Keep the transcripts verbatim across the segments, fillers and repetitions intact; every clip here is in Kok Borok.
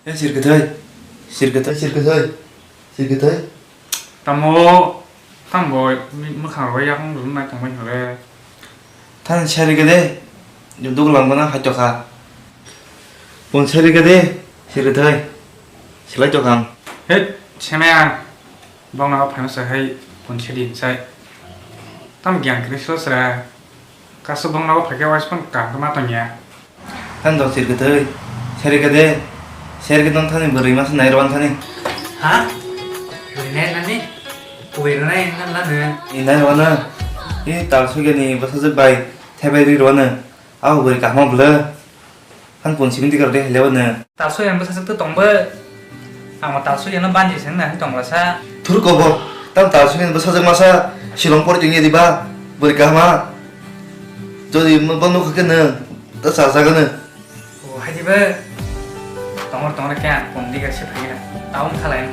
He sirkethai, sirkethai, sirkethai, sirkethai. Tamo, tamo, mwkhang rwui yakung rwui nai tongbai hwnle. Thani sari gede, duglam gana hai tokha. Pon sari gede, sirkethai, silai tokha. He, sene. Bongno o phaino se hai punse din sai. Tam giyan kri sila sira. Kaso bongno o phaikhe wais pang kam ma tongya. Tang dok sir gede. Seri gede. Seri gede thani bwrwi masa nai rwan thani. Ha? Bwrwi nai nani? Bwrwi nai nani? Inai rwana. I tal sugeni bwsajwk bai. Thebai ri rwana. Abo bwrwi kahma bwle. Ang pon simi dikar de hele wane. Talsu yang bwsa sakto tongbo. Ang talsu yang banji sen na tongla sa. Thur kobo. Tam talsu yang bwsa jak masa silong por tingye diba. Bwrwi kahma. Jodi mo bono khake ne. Ta sa sa ne. O hai diba. Tongor tongor kya pon dikar se phai na. Taun khalai.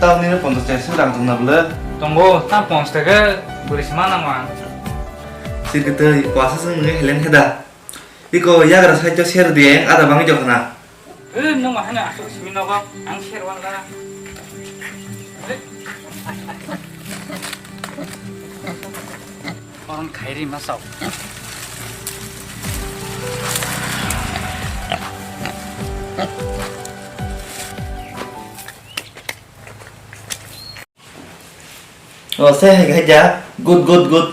Taun ni pon ta se rang tong na bwle. Tongo ta pon ta ke bwrwi sima nang ma. Sir ke tei pwasa sung ne helen heda. Iko yagra side o share di, ada bangwi jokna. Eh, nung ma hana asuk simi nogo, ang share wan la. Orang khairi masau. O, se hai hai ja. Good, good, good.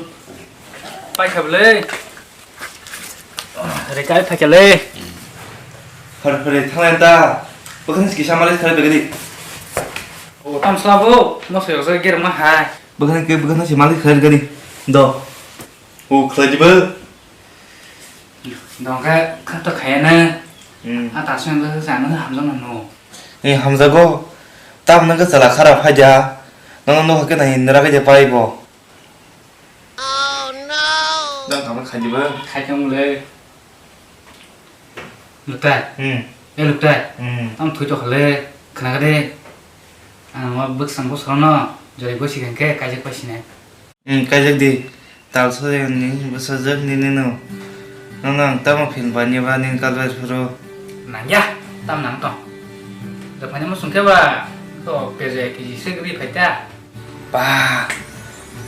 Pai kha bwle. Re kai phai kha le. Hore, hore, thanglai ta. Bwkhani kisa malis khalai begadi. O, tam sla bo. Mo se ger ma hai. Bwkhani ke, bwkhani si malis khalai begadi. Do. O, khlai dibo. Dongkhe khato khayana. Hmm. A ta sung sa no hamjak no no. Ni hamjago. Tam nang ke chala khara phaja. Nang no hake na hindra ke je pai bo. Oh no. Dang kam khaji bo. Khai tong le. Lutai. Hmm. E lutai. Hmm. Tam thui to khale. Khna de. Ang ma bwsang bo sorono. Jori bo sigan ke kaijak pai sine. Hmm, kaijak di. Tal soyang ni bwsajwk nini no. Nono ang tamo phin bani ba nini kalbai phuru. Nangya, tam nang tong. Dophani mo sungkhe ba, to peje kiji se gri phaita. Ba,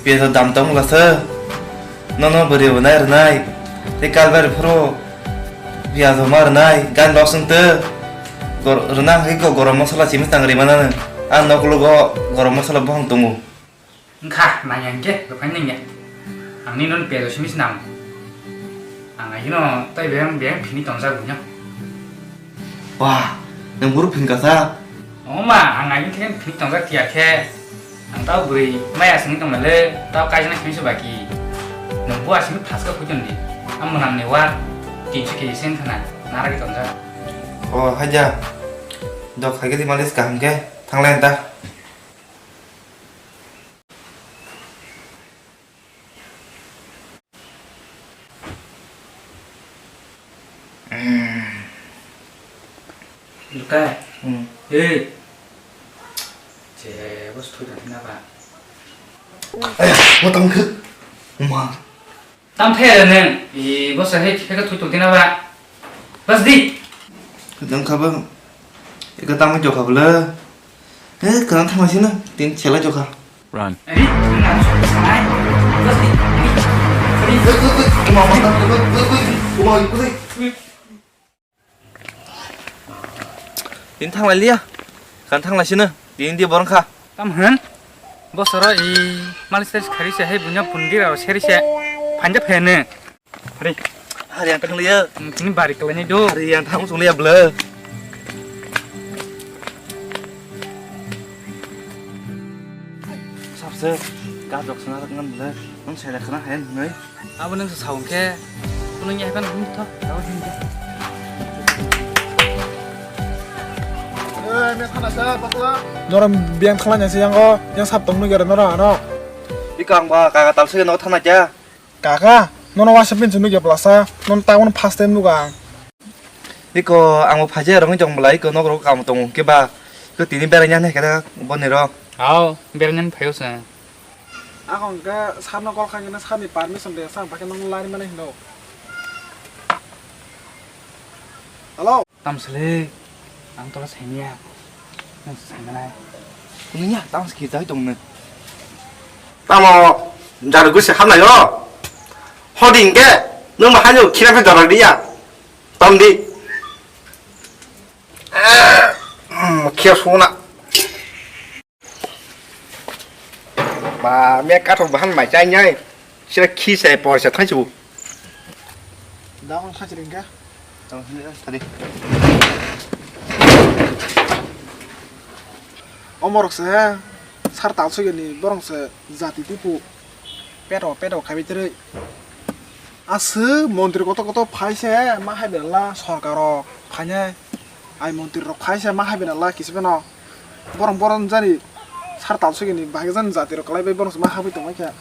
pejo dam tong la se. Nono bwrwi bo nai rwnai. Te kalbai phuru. Piyaj bo ma rwnai, gan rok sung te. Gor-, rwna hwnkhe go gorom masala simi tang ri manano. A nokologo gorom masala bohong tongo. Wngkha, nangya hwnkhe, rwphai nangya. Ang nini non pejo simi se nang. Ang akhino tei beng beng phini tongjak buino. Wah, nwng buru phin kasa? Oma, ang akhino khe phini tongjak tiya khe. Ang tao bwrwi maya simi tongmale, tao kaijana simi se baki. Nwng bo asimi phaska phuiton di. Ang mwnam ni wa tinso keji sen khana, naragwi tongjak. O, haja. Dok khaikhe di malis kaham khe, thanglai ta. Lukai. Hmm. Hei. Je, bos thui tang na ba. Ayah, mo tang khe. Ma. Tam the neng. I, bos he, he ka thui tang na ba. Bas di. Kadang kha ba. Eka tamo jokha bwle. Eh, kana thangma sino, tin chela jokha. Run. Tin thanglai liya. Kana thanglai sino, tin di borong kha. Tam hwn? Bosoro i mali seri khari se, hei bunya pundi rao seri se. Phanja phene. Hari. Hari yang tang liya. Ini bari kelenya do. Hari yang tang sung liya bela. Sabse, gajok sana ngan bela. Nang saya kena hayan ngai. Abo nang saung ke. Kunung ya kan hum to. Tahu hum ke. Eh, ini sana saya pakla. Noram biang khalanya sih yang ko, yang sab tong nu gara noram ano. Ikang ba kaka talse no thana kya? Kaka, nono wasap pin sunu ya plasa, non tawon first time nuga. Iko ang bo phaje rong jong belai ko nok ro kam tong ke ba. Ko tini beranya ne kada boni ro. Aw, beranya phayo sa. Ako ke sarno call khang na sarni permission de sa ba ke nong lari mane hino. Hello. Tamsle. Ang tola saimaya. Nang saimanai. Kunuya, tang se kirjai tongno. Tamo, jaru guse hamlai o. Hodi hingke, nwng bo haino khira khe jora riya. Tom di. Eh, mm, khia sona. Ba, me kathok bahan mai chai nyai. Sira khi se por se thai chu. Da on thai ringka. Tadi. Omorok se sar tal sugini borong se jati tipu. Peto, peto khabi tere. Aswk montri kotor kotor phai se ma hai bela sorkar rok phainai. Ai montri rok phai se ma hai bela kisa beno. Borong borong jani sar tal sugini bahai jani jati rok kwlai bai borong se ma habwi tongmai kha.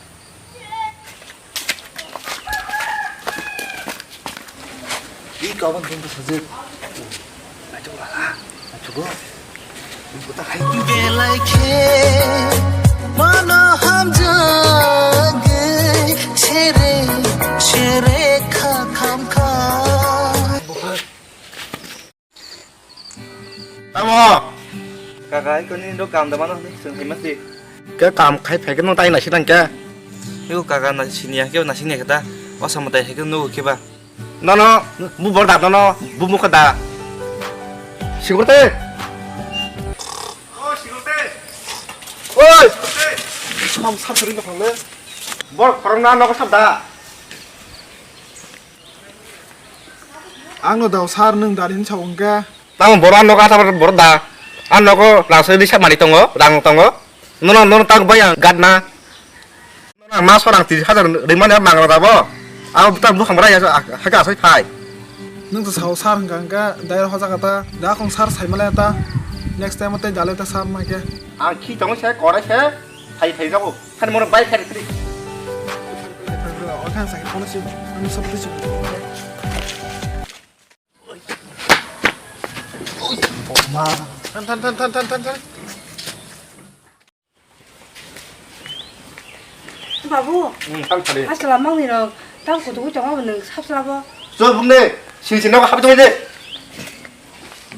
Ih, kawan tunggu saja. Aduh, lala. Aduh, go. Belai khe mano hamjagwi chere chere kha khamkha. Tamo? Kaka, ai koni do kam da mano hwnwi swng hai masi. Ke kam khai phai khe no tai nasi nang khe? Yo kaka na sini ya, ke na sini ya kata. O sama tai hai khe no ke ba. No, no, bu bor da, no, no, bu mukha da. Sigurte. O sigurte. Oi. Sigurte. Sam sam sering ka phang le. Bor khorong na no ko sab da. Ang no dao sar nwng dari hinwi sao hwnkhe. Tamo boro ang nogo ata boro da. Ang nogo rang soi risa mari tongo, rang tongo. Nono, nono tak bai ang gat na. Nono ang mas rang tris hajar rimani ang mangra dabo. Ang tak bukhang bra ya haka asoi phai. Nwng to sao sar hwnkha hwnkhe dai hoja kata. Da khong sar sai male ta. Next time tei dale ta sar ma khe. Ang khi tongo se kore se. Phai phai jago. Hani mono bai phai phai. Than, than, than. Babu, hmm, tang thari. Asala mangni rok, tang kutu kutu tongo nwng sap sala bo. Chol bumne, sini sini nogo habi tongde.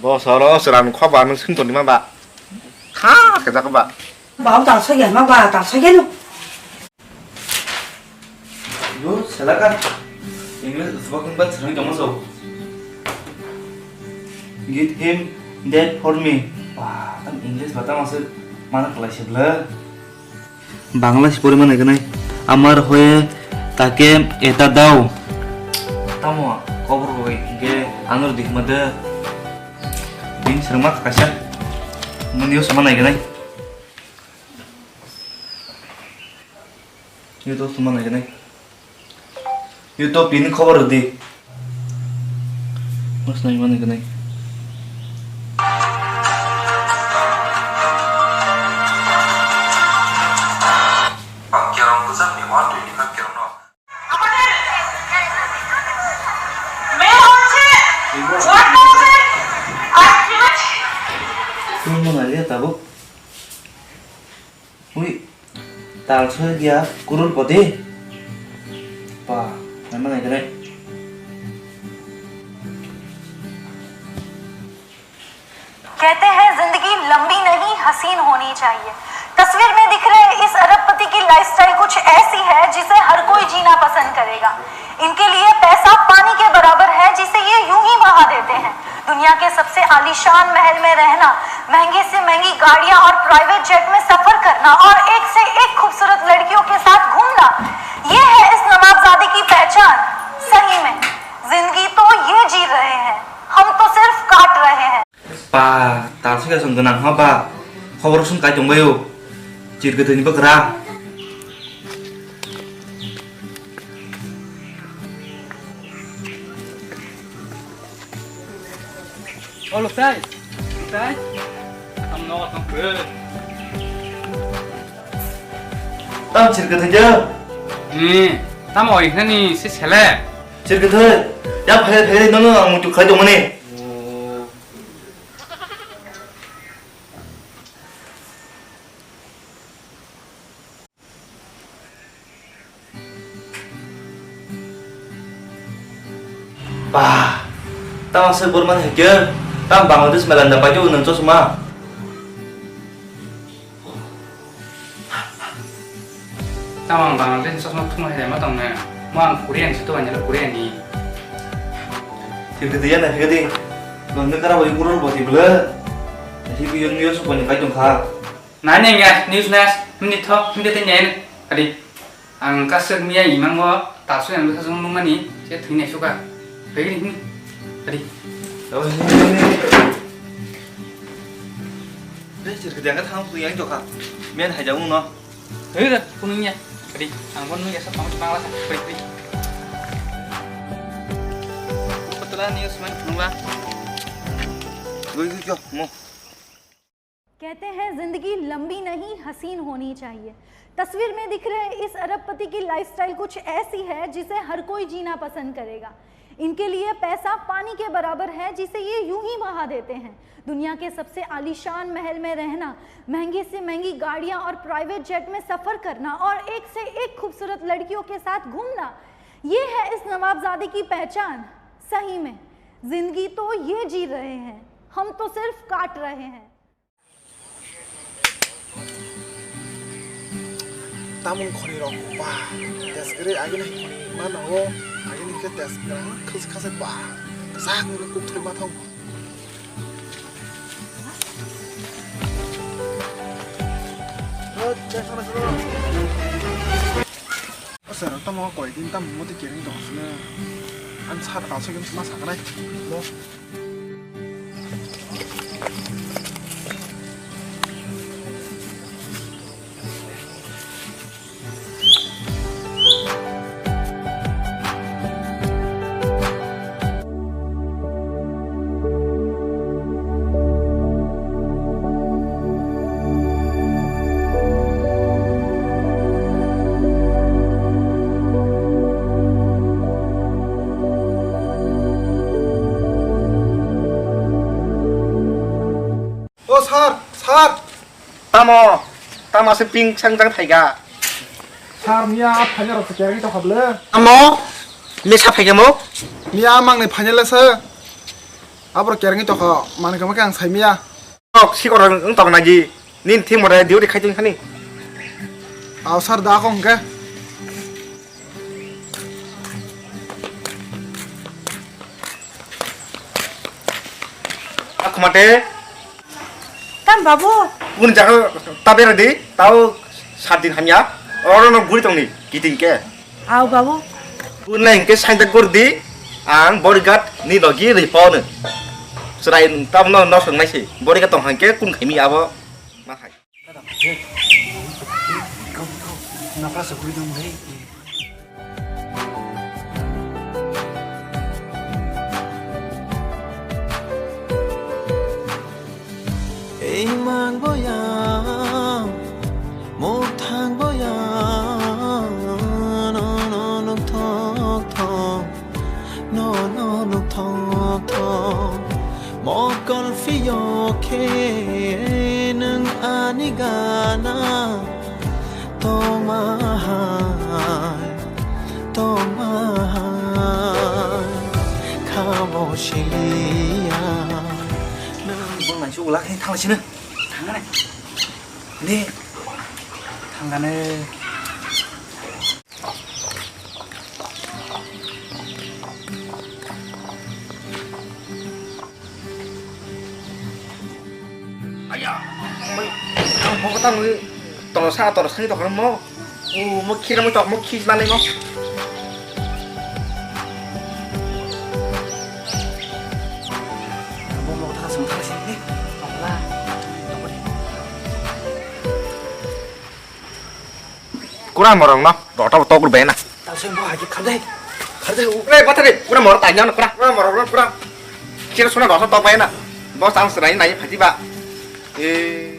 Bo soro seram khoba nwng sini tongdi ma ba. Ha, kajak ba. Babu tang soi ya ma ba, tang soi ya no. Yo, selaka. English spoken ba chwrwng tongma so. Get him that for me. Wah, tam English ba tam aswk mana kwlai se bwle. Bangla se pori mana gwnai. Amar hoye take eta dao. Tamo kobor bai ge anor dikma de. Din srwngma kaisa. Muni yo sama nai gwnai. Yo to suma nai gwnai. Yo to pin khobor di. Mas nai mani gwnai. Kerong bujak ni one twenty five kerong no. Tungmo nai le tabuk. Ui, tal soi dia kurul poti. Pa, nama nai kene. कहते हैं जिंदगी लंबी नहीं, हसीन होनी चाहिए। तस्वीर में दिख रहे इस अरबपति की लाइफस्टाइल कुछ ऐसी है जिसे हर कोई जीना पसंद करेगा। इनके लिए पैसा पानी के बराबर है, जिसे ये यूं ही बहा देते हैं। दुनिया के सबसे आलीशान महल में रहना, महंगी से महंगी गाड़ियां और प्राइवेट जेट में सफर करना और एक से एक खूबसूरत लड़कियों के साथ घूमना, ये है इस नवाबजादे की पहचान। सही में, जिंदगी तो ये जी रहे हैं, हम तो सिर्फ काट रहे हैं। Pa, tal soi ka song gwnang ha ba. Khobor song kai tong baio. Chirkwthwi ni bwkra. O Luksai, Luksai. Tam nogo tong khe. Tam chirkwthwi je. Ni, tam oi khnani se sele. Chirkwthwi. Ya phai phai nono ang muitu khai tongmani. Ba, tamo se borman hekhe. Tam Bangladesh melanda pajo nang chosma. Tamo ang Bangladesh chosma thumna hai ma tong na. Mo ang Korean se to ang Korean ni. Thik de ya na thik de. Nang ne kara boi kurol boti bla. Thik yo yo su pon kai tong kha. Na ne ya news nas mni tho mni te ne. Adi. Ang kasek miya imang bo tasu yang bwsa sung nung mani se thwinai suka. Begini hini. Adi. Hei, sir, ketiang ka thang tu yang joka. Mian hai jamu no. Hei, dah, kunungnya. Adi, ang pun nungya sa pamit bangla sa. Beri, beri. Betulan ni Usman nungla. Goi goi jo mo. कहते हैं जिंदगी लंबी नहीं, हसीन होनी चाहिए। तस्वीर में दिख रहे इस अरबपति की लाइफस्टाइल कुछ ऐसी है जिसे हर कोई जीना पसंद करेगा। इनके लिए पैसा पानी के बराबर है जिसे ये यूं ही बहा देते हैं। दुनिया के सबसे आलीशान महल में रहना, महंगी से महंगी गाड़ियां और प्राइवेट जेट में सफर करना और एक से एक खूबसूरत लड़कियों के साथ घूमना, ये है इस नवाबजादे की पहचान। सही में जिंदगी तो ये जी रहे हैं, हम तो सिर्फ काट रहे हैं। Tamung khoni rok ba, tes kwrwi agini khoni ma nango, agini khe tes kwrang khas khas ba, sak nang kuk thoi ma thang. O sir, tamo koi din tamo moti kering tong sini. An sar ta sugim ma saknai. Mo. O sir, sir. Tamo, tamo se ping sang jang thaiga. Sir, miya phaina rok kereng to hable. Tamo, misa phaigamo. Miya mang ni phaina le se. Abro kereng to kha, man kama kang sai miya. Tok, sikor wng tok nagi. Nin thik mora diu di khai tong khani. Aw sir da kong ke. Akhmate. Tam babu. Pun jaga tabera di, tau sat din hamya. Oro no guri tong ni, kiting ke. Aw babu. Pun na hingke sainta guri di, ang bodyguard ni logi ripo no. Serai tam no no song nai si. Bodyguard tong hangke kun khaimi abo. Ma hai. Ei mang boya, muk thang boya, no no nuk thok thok. No, no, nuk thok thok. Mokol phiyok khe nwng ani gana. Tongma hai, tongma hai. Khamo siliya. Nwng bwlai se ulak khe thang sini. Thang ne. Ni. Thang ne. Aya, ang pokok tang nwi toro sa toro sani tokon mo. O mo khira mo tok mo khis manai mo. Bo mo ta sum ta sini. Tokla. Tokla. Kura morong no, rota bo tok bai na. Talseng bo hagi khadai. Khadai u. Re, bata re, kura morong tanya no kura. Kura morong no kura. Kira suna rota tok bai na. Bo sang serai nai phati ba. Eh.